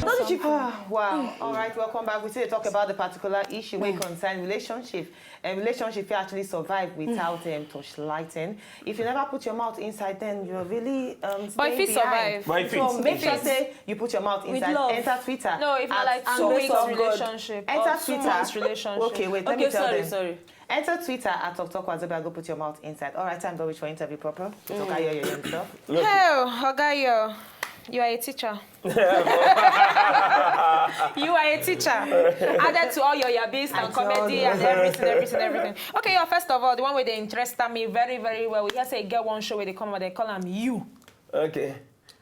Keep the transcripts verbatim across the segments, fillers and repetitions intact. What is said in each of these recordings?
Don't you? Ah, wow. All right, welcome back. We still talk about the particular issue wey concern relationship. And relationship fit actually survive without um, torchlighting. If you never put your mouth inside, then you're really um, But if staying it behind. survive. But if So it- make sure if it- say you put your mouth With inside. love. Enter Twitter. No, if not at like two Andrew weeks Song God. Relationship. Enter Or two Twitter. Months relationship. Okay, wait. Let Okay, me tell sorry, them. sorry. Enter Twitter at Talk Talk Wazobia. Go put your mouth inside. All right, time don reach for interview proper. Talk your your yourself. Hell, Oga, yo, you are a teacher. You are a teacher. Added to all your yabis and I told comedy you. And everything, everything, everything. Okay, yo, first of all, the one wey dey interest me very, very well. We hear say e get one show wey dey come out, they call am You. Okay.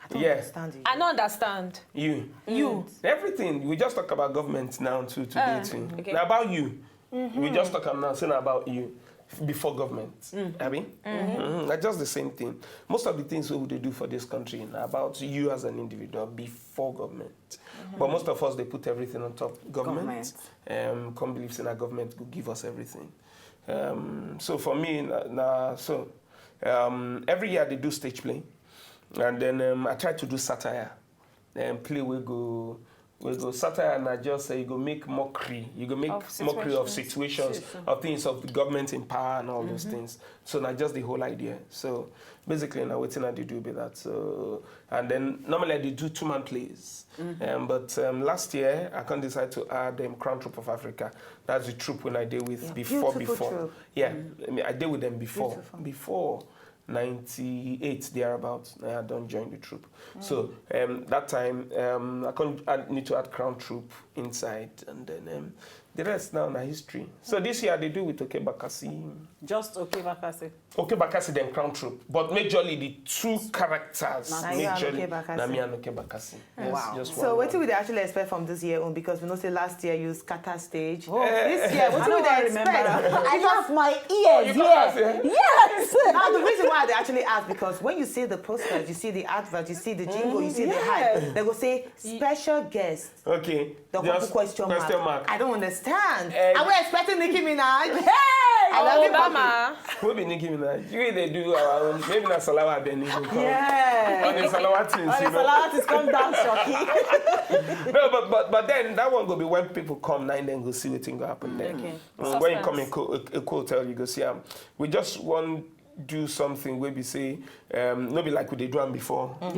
I don't Yeah. understand you. I no understand. You. You. Everything. We just talk about government now too today Ah, too. okay. Now about you. We just talk am now, saying about you before government. I mean, Mhm. Na just the same thing. Most of the things we dey do for this country na about you as an individual before government. But most of us dey put everything on top government. Um, come believe say na government go give us everything. Um, so for me, na, na so um, every year I dey do stage play, and then um, I try to do satire, um, play wey go wey go satire na just say you go make mockery, you go make Of mockery of situations. Situations, of things of the government in power and all those things. So na just the whole idea. So basically, na wetin I dey do be that. So and then normally I dey do two man plays, um, but um, last year I come decide to add um, Crown Troupe of Africa. That's the troupe wey I dey with Yeah, before beautiful before. Troupe. Yeah, I mean I dey with them before Beautiful. before ninety-eight thereabouts. I don join the troupe. So um, that time um, I come add, need to add Crown Troupe inside, and then um, the rest now na history. So this year I dey do with Oke Bakassi. Just okay, Bakassi. Oke Bakassi then Crown Troupe, but majorly the two characters. Na you and Majorly Oke Bakassi. Na me and Oke Bakassi. Yes, Wow. just So one. wetin we dey actually expect from this year own, because we know say last year you scatter stage. Oh. This year, I wetin don't we dey wanna remember. Expect? I have my ears You here. got us, eh? Yes. Now the reason why I dey actually ask, because when you see the posters, you see the advert, you see the jingle, you see the hype, they go say special guest. Okay. Don't Just put question mark. Question mark. I don't understand. Eh, Are we expecting Nicki Minaj? Hey. I love you, Obama. Who be Nicki Minaj? We dey do our own. Maybe na Salawa Abeni go come. Yeah. On the Salawa things, All you the know. Salawat is come down, Shoki. No, but but but then that one go be when people come now and then go see wetin go happen there. Okay. Mm, when you come Suspense. in co- a, a hotel, you go see am. We just want do something where we say um, no be like we dey do am before. Yeah. You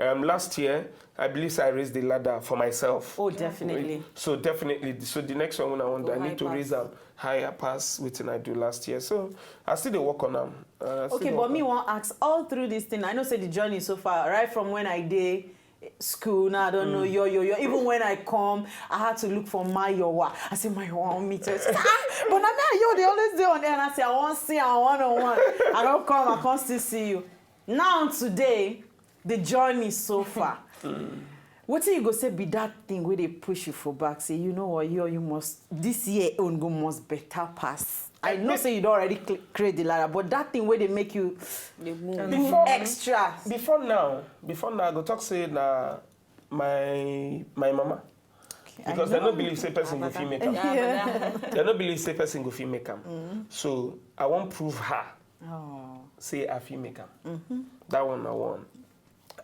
know? Um, last year, I believe I raised the ladder for myself. Oh, definitely. So definitely, so the next one when I want, Go I high need to pass. Raise am higher pass wetin I do last year. So I still dey work on am. Uh, I still Okay, dey but work me on wan ask all through this thing. I know say the journey so far, right from when I dey school now, I don't know yo yo yo. Even when I come, I had to look for Mayowa. I say Mayowa on me test. Ah, but na me and you dey always dey on air, and I say I wan see am one on one. I don come, I come still see you. Now today, the journey so far. Wetin you go say be that thing wey dey push you for back? Say you know what, you you must this year own go must better pass. I know say you don already cl- create the ladder, but that thing wey dey make you Before extra. Before now, before now, I go talk say na my my mama, because dem no believe say person go fit make am. Dem no believe say person go fit make am. So I wan prove her Oh. Say I fit make am. That one na one.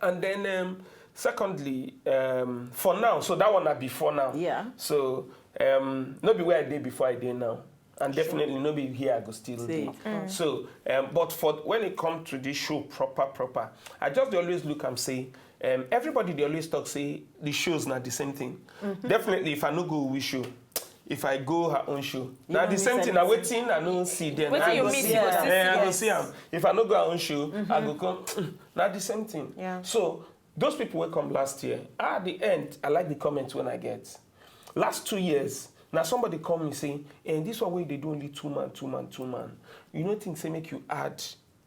And then um, secondly, um, for now, so that one na before now. Yeah. So um, no be where I dey before I dey now. And definitely no be here I go still Say, dey. of course. So, um, but for when it come to this show proper, proper, I just dey always look and say, um, everybody dey always talk say the shows na the same thing. Definitely, if I no go Owi show, if I go her own show, na don't the miss same thing. Na anything. Wetin I no see then, Wetin I you go miss, see. you go still Eh, see I go them. See am. If I no go her own show, I go come. Na the same thing. Yeah. So those people wey come last year, at the end, I like the comments when I get. Last two years, na somebody call me say, "Eh, this one wey dey do only two man, two man, two man. You no think say make you add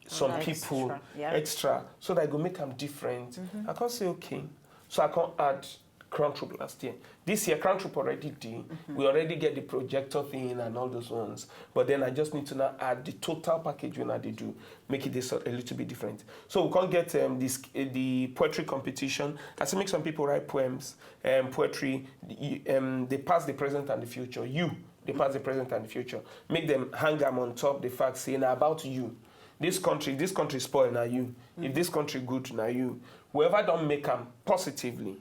some Extra, people yeah. Extra, so that I go make am different." I come say, "Okay." So I come add Crown Troupe last year. This year, Crown Troupe already dey. We already get the projector thing and all those ones. But then I just need to now add the total package wey I dey do, make it this a little bit different. So we come get um, this, uh, the poetry competition. I say make some people write poems, um, poetry. The, um, the past, the present, and the future. You, the past, the present, and the future. Make them hang am on top the fact say na about you. This country, if this country spoil, na you. If this country good, na you. Whoever don make am positively,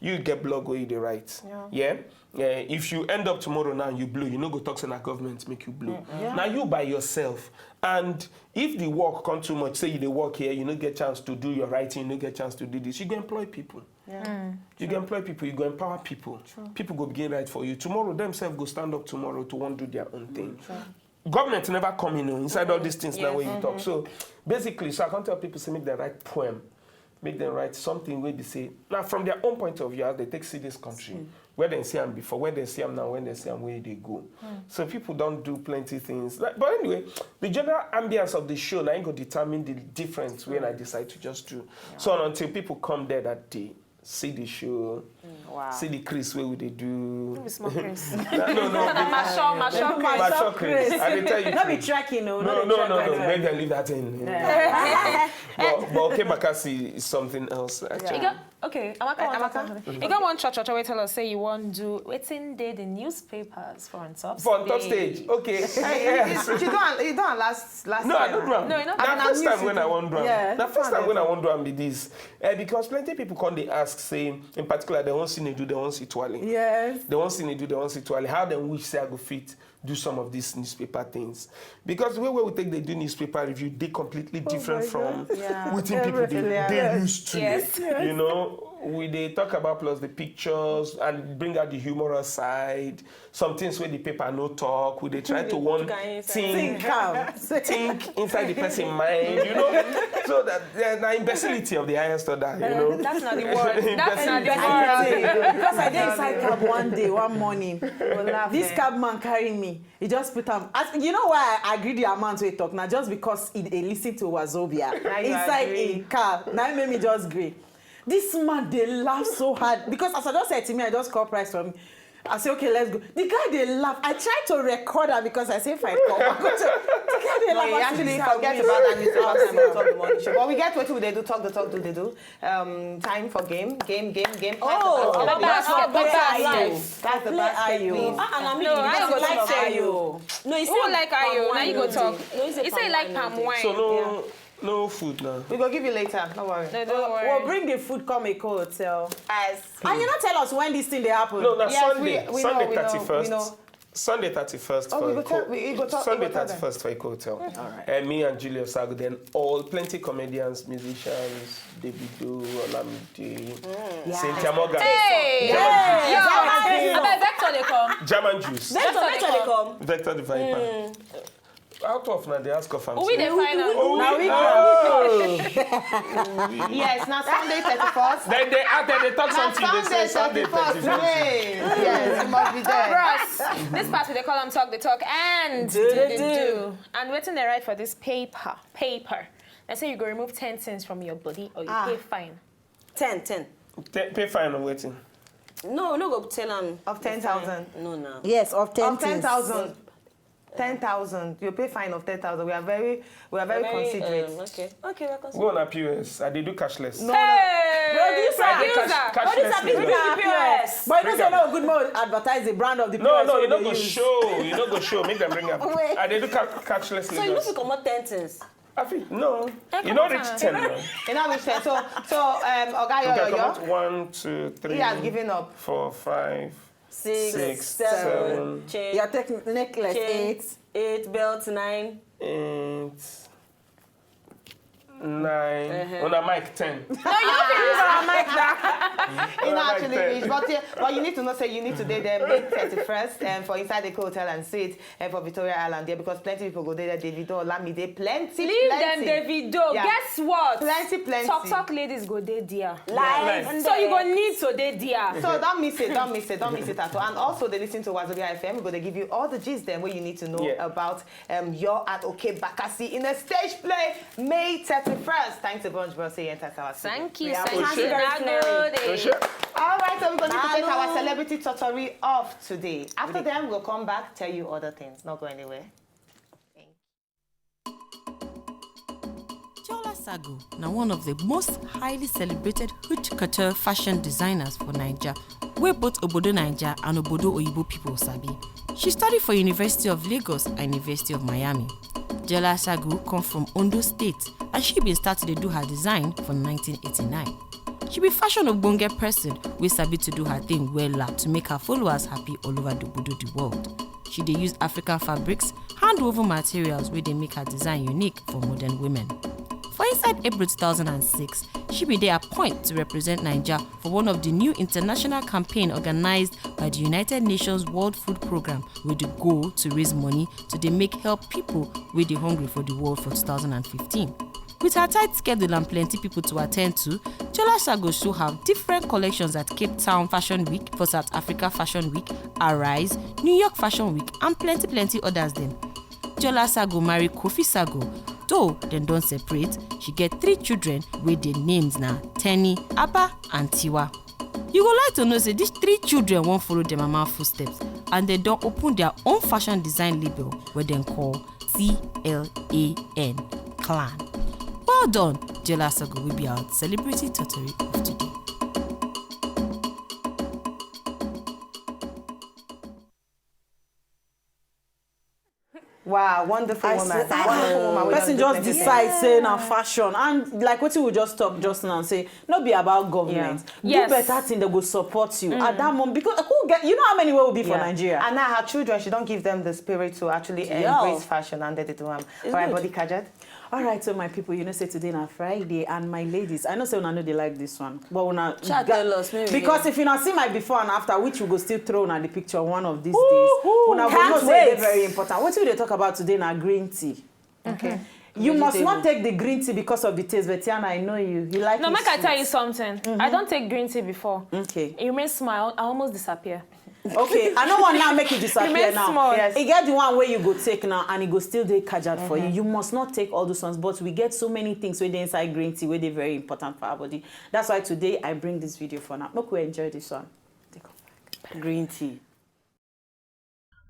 You get blog wey you dey write. Yeah. Yeah. Eh, if you end up tomorrow now, you blow, you no go talk say na government make you blow. Yeah. Now you by yourself. And if the work come too much, say you dey work here, you no get chance to do your writing, you no get chance to do this, you go employ people. Yeah. You go employ people, you go empower people. People go begin write for you. Tomorrow, themselves go stand up tomorrow to want do their own thing. Government never come in, oh, inside all these things now wey you talk. So basically, so I come tell people say make dem write poem, make dem write something wey be say, now from their own point of view, as they take see this country, where dem see am before, where dem see am now, where dem see am where e dey go. So people don do plenty things. Like, but anyway, the general ambience of the show na im go determine the difference wey I decide to just do. So until people come there that day, see the show, see the Chris wey we dey do. No be small Chris. No, no, no. Na mature, mature Chris. Mature Chris. I dey tell you. No be true. Trekking, no. No, no, no, no. Make dem leave that thing. But, but okay, Bakassi is something else, actually. You got, okay, Amaka, Amaka. You got one cho cho cho wey tell us say you wan do wetin dey the newspapers for on top stage. For on top stage, okay. Yes. You don, you don last, last year. No, I don't do am. No, you know. Na first time when I wan do am. Yeah. Na first time when I wan do am be this. Eh, because plenty people come dey ask say, in particular, they wan see Nedu, they wan see Tuale. Yes. They wan see Nedu, they wan see Tuale. How dem wish say I go fit do some of these newspaper things? Because the way wey we take dey do newspaper review dey completely different from wetin people dey, dey used to. Yes. You know, we dey talk about plus the pictures and bring out the humorous side. Some things wey the paper no talk, we dey try to wan think, think inside the person mind, you know. So that, eh, na imbecility of the highest order, you know. That's not the word. That's not the word. Because I dey inside cab one day, one morning. This cab man carry me. He just put am. As, you know why I agree the amount we talk now? Just because he dey listen to Wazobia inside in car. Now he make me just gree. This man dey laugh so hard because as I just said to me, I just call price from. I say, "Okay, let's go." The guy dey laugh. I try to record am because I say, "If I come, I'm going to." The guy dey laugh. No, he actually forget about that newspaper time on top of the morning show. But we get wetin we dey do, talk the talk, do the do. Um, time for game, game, game, game. Oh, that's the basket. That's the basket, please. No, I don't go talk. No, who like Ayo? Now you go talk. He say he like palm wine. So no, no food now. We go give you later. No worry. No, don't worry. We'll bring the food come Eko Hotel. As and you no tell us when this thing dey happen. No, na Sunday. Sunday thirty-first. Sunday thirty-first for Eko. Sunday thirty-first for Eko Hotel. All right. And me and Julius Agu, then all plenty comedians, musicians, Davido, Olamide, Cynthia Morgan. Hey! Abeg, Vector dey come. German Juice. Vector dey come. Vector the Viper. Out of now, they ask of am. We dey find am. Oh, we, oh. Yes, na Sunday thirty-first. Then they add, then they talk something. They say Sunday thirty-first. Yes, you must be there. Bros, this part we dey call am talk the talk and do the do. And wetin they write for this paper? Paper. They say you go remove ten things from your body or you pay fine. Ten, ten. Pay fine or wetin? No, no go tell am. Of ten thousand. No, no. Yes, of ten things. Of ten thousand. Ten thousand. You pay fine of ten thousand. We are very, we are very considerate. Um, okay. Okay, we're considerate. Go on a P O S. I dey do cashless. No, no. Hey! Producer, I dey cash, cashless. Producer, please bring am P O S. But you know say no good more advertise the brand of the P O S. No, no, you no go show. You no go show. Make them bring am. I dey do ca-, cashless. So you no fit comot ten things. I fit, no. You no reach ten now. You no reach ten. So, so, um, Oga Yoyo. One, two, three. He has given up. Four, five. Six, six, seven, seven, chain, you take necklace, chain, eight. Eight, belt, nine. Eight, nine. Uh-huh. On a mic, ten. No, you don't use our mic now. You know, actually, ten. But, yeah, but you need to know, say you need to dey there May thirty-first, and for inside the hotel and suite, and for Victoria Island there, because plenty people go there, Davido, Olamide, plenty, leave plenty. Them, Davido. Yeah. Guess what? Plenty, plenty. Talk, talk ladies go dey there. Live. So you go need to dey there. So don't miss it, don't miss it, don't miss it at all. And also, they listen to Wazobia F M. We go dey give you all the gist then what you need to know about, um, your and Oke Bakassi in a stage play May thirty-first. Thanks a bunch, bro. Say you enter our studio. Thank you, thank you. All right, so we're going to take our celebrity totori off today. After them, we'll come back, tell you other things. Not go anywhere. Jola Sago na one of the most highly celebrated haute couture fashion designers for Naija, wey both obodo Naija and obodo oyibo people sabi. She study for University of Lagos and University of Miami. Jola Sago come from Ondo State, and she bin start to dey do her design for nineteen eighty-nine. She be fashion ogbonge person wey sabi to do her thing wella to make her followers happy all over the obodo the world. She dey use African fabrics, hand-woven materials wey dey make her design unique for modern women. For inside April two thousand and six, she bin dey appoint to represent Naija for one of the new international campaign organized by the United Nations World Food Programme with the goal to raise money to dey make help people wey dey hungry for the world for two thousand and fifteen. With her tight schedule and plenty people to attend to, Jola Sago show her different collections at Cape Town Fashion Week, for South Africa Fashion Week, Arise, New York Fashion Week, and plenty plenty others dem. Jola Sago marry Kofi Sago. Though dem don separate, she get three children wey their names na Tenny, Abba, and Tiwa. You go like to know say these three children wan follow their mama footsteps, and dem don open their own fashion design label wey dem call C L A N, Clan. Well done, Jola Sago wey be our celebrity totori of today. Wow, wonderful I woman. swear- Wonderful woman. Wey Person don do just plenty. Decide say na fashion, and like wetin we just talk just now, say no be about government. Yes. Do better thing, they go support you at that moment, because who get, you know how many wey will be for Yeah. Nigeria. And now her children, she don give them the spirit to actually Yeah. Embrace fashion, and they dey do am. All right, good. Body Kajat. All right, so my people, you know say today na Friday, and my ladies, I know say una no dey like this one, but una Sha ga- tell us, make we because hear. If una see my before and after, which we go still throw una the picture one of these days, una go Can't know say e dey wait. Very important. Wetin we dey talk about today na green tea. Okay. You must not Vegetable. Take the green tea because of the taste, but Tiana, I know you. You like No, it make I sweet. Tell you something. I don't take green tea before. Okay. You may smile, I almost disappear. Okay, I no want now make you disappear Remain now. Small. Yes. E get the one wey you go take now and e go still dey kajad for you. You must not take all those ones, but we get so many things wey dey inside green tea wey dey very important for our body. That's why today I bring this video for now. Make we enjoy this one. Green tea.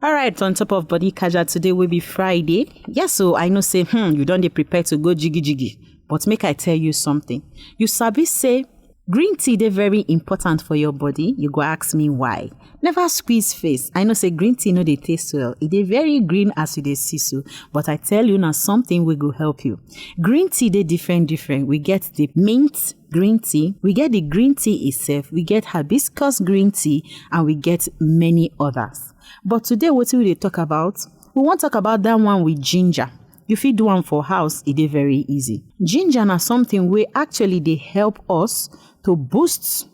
All right, on top of body kajad today will be Friday. Yes, so I know say hmm, you don dey prepare to go jiggy jiggy, but make I tell you something. You sabi say green tea dey very important for your body. You go ask me why. Never squeeze face. I know say green tea no dey taste well. E dey very green as you dey see so, but I tell you na something wey go help you. Green tea dey different different. We get the mint green tea, we get the green tea itself, we get hibiscus green tea, and we get many others. But today wetin we dey talk about, we wan talk about that one with ginger. You fit do am for house, e dey very easy. Ginger na something wey actually dey help us to boost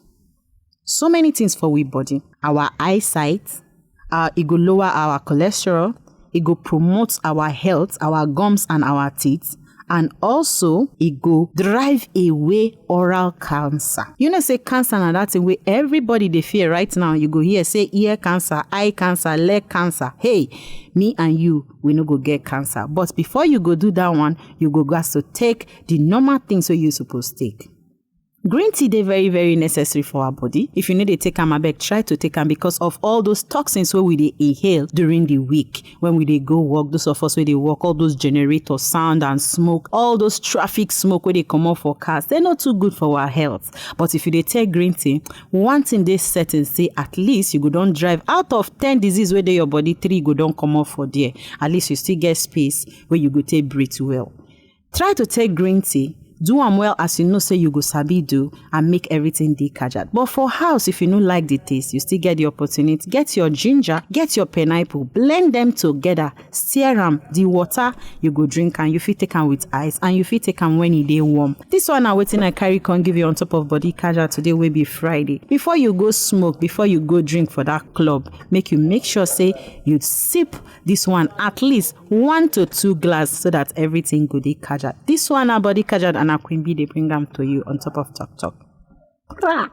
so many things for we body, our eyesight, uh, e go lower our cholesterol, e go promote our health, our gums and our teeth, and also e go drive away oral cancer. You know say cancer na that thing wey everybody dey fear right now. You go hear say ear cancer, eye cancer, leg cancer. Hey, me and you, we no go get cancer. But before you go do that one, you go gats to take the normal things wey you suppose take. Green tea dey very very necessary for our body. If you no dey take am, abeg try to take am because of all those toxins wey we dey inhale during the week when we dey go work. Those of us wey dey work, all those generator sound and smoke, all those traffic smoke wey dey comot for cars, dem no too good for our health. But if you dey take green tea, one thing dey certain say at least you go don drive out of ten disease wey dey your body, three go don comot for there. At least you still get space wey you go take breathe well. Try to take green tea, do am well as you know say you go sabi do, and make everything dey kajad. But for house, if you no like the taste, you still get the opportunity. Get your ginger, get your pineapple, blend them together, stir am. The water, you go drink am, you fit take am with ice, and you fit take am when e dey warm. This one na wetin I carry come give you on top of body kajad today wey be Friday. Before you go smoke, before you go drink for that club, make you make sure say you sip this one at least one to two glass so that everything go dey kajad. This one na body kajad and na Queen Bee dey bring am to you on top of Talk Talk. Wow.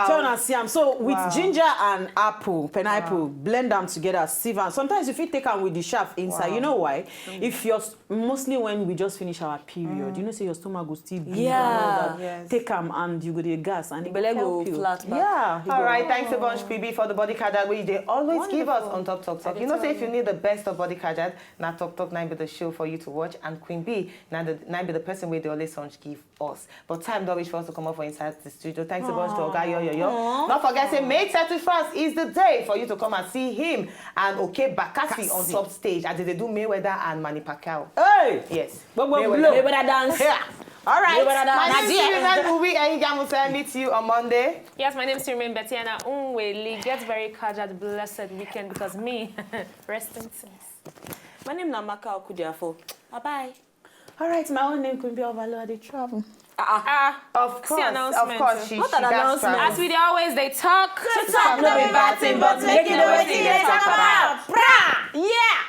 Turn and see am. So with ginger and apple, pineapple, blend am together, sieve am. Sometimes you fit take am with the shaft inside. You know why? If you're s- mostly when we just finish our period, you know say your stomach go still big and all Yeah. that. Yes. Take am and you go dey gas and it Belle go go help you. Flat back. Yeah. it All go right, help. Thanks a bunch, Queen Bee, for the body card that way they always give us Wonderful. On Talk Talk Talk. I You know, tell say if you. You need the best of body card, now Talk Talk nine be the show for you to watch, and Queen Bee, now the nine be the person where they always launch give us. But time don't reach for us to come up for inside the studio. Thanks a bunch to Oga Yo Yo Yo. Not forget say May thirty-first is the day for you to come and see him and Okay Bakassi on Kassi. Top stage as they do Mayweather and Manny Pacquiao. Hey! Yes. Gbogbo Mayweather. blow. Mayweather dance. Yeah. All right. Leave it at that. My name is Nadia. Steven Ubi Eyigamusa. Meet you on Monday. Yes, my name is Sirmin Betiana Unweli. Get very charged at blessed weekend because me, rest in peace. My name na Maka Okudiafo. Bye bye. All right, my own name could be Overload. I dey travel. Ah, Ah, Of see course, of announcement. course, she, What she an gats announcement. travel. As we dey always they talk. Talk no be bad thing, but make you know wetin you dey talk about. Bra! Yeah!